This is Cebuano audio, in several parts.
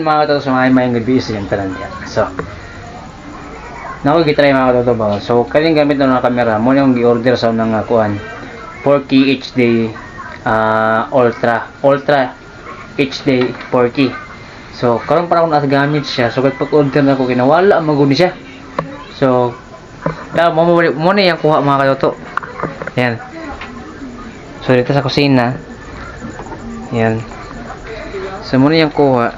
Mga katoto, so may may busy yung tanan diya. So, nako gitry, mga katoto ba. So, kaning gamit na ng camera, mo yung gi-order sa unang kuan 4K HD, Ultra Ultra HD 4K. So, karon pa ako gamit siya. So, pag order na ko kinawala man gud ni siya. So, da mo mo mo na yung kuha, mga katoto. Yan. So, dito sa kusina. Yan. So, mo na yung kuha.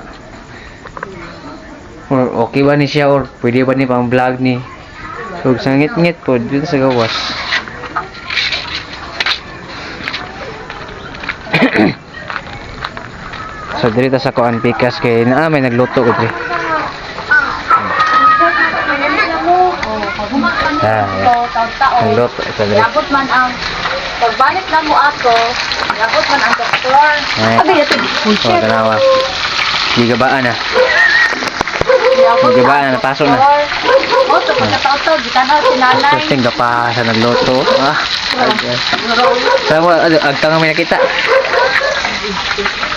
Or okay ba ni siya or pwede ba ni pang vlog ni? So, sa ngit-ngit po dito sa gawas. So, dito sa kuan pikas kay naa may nagluto ko diri. Ah, Taon-taon. Nagluto sa diri. Iabot man ang pagbalik na mo ato, iabot man ang doktor. Ay. Abi ito. So, tanawa. Gigabaan na. Iabot Gigabaan ang na, napasok na. doktor. Oh, so pagkataon gitanaw si nanay. Testing ka pa sa nagluto. Ah. Sa mo, agtang may nakita.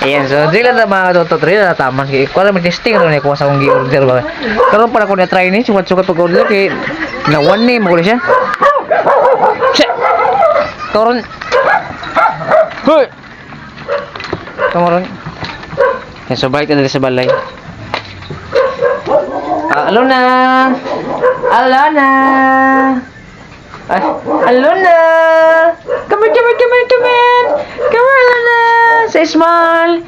Ayan, so di lang na mga katoto, dili lang taman kay kuha lang testing ron ni kuha sa akong gi-order ba. Karon para ko na try ni sukat-sukat pag-order kay na one ni mo siya. Siya. Karon. Hoy. Karon. Yan, so balik na diri sa balay. Ah, Alona. Alona. Ay, Alona! Come here, come here, come here, come here! Come here, Alona! Say smile!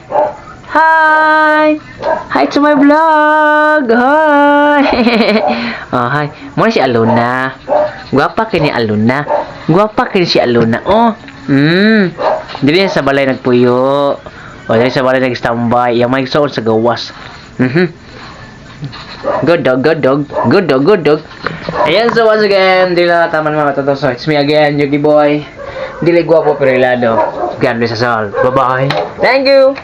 Hi! Hi to my vlog! Hi! Oh, hi. Mo si Alona. Gwapa kini Alona. Gwapa kini si Alona. Oh. Dili sa balay nagpuyo. O dili sa balay nag-standby. Yang may suot sa gawas. Good dog, good dog. Good dog, good dog. Ayan, so once again, di lang taman mga katoto. So, it's me again, Yugi Boy. Dili gwapo pero ilado. God bless us all. Bye-bye. Thank you!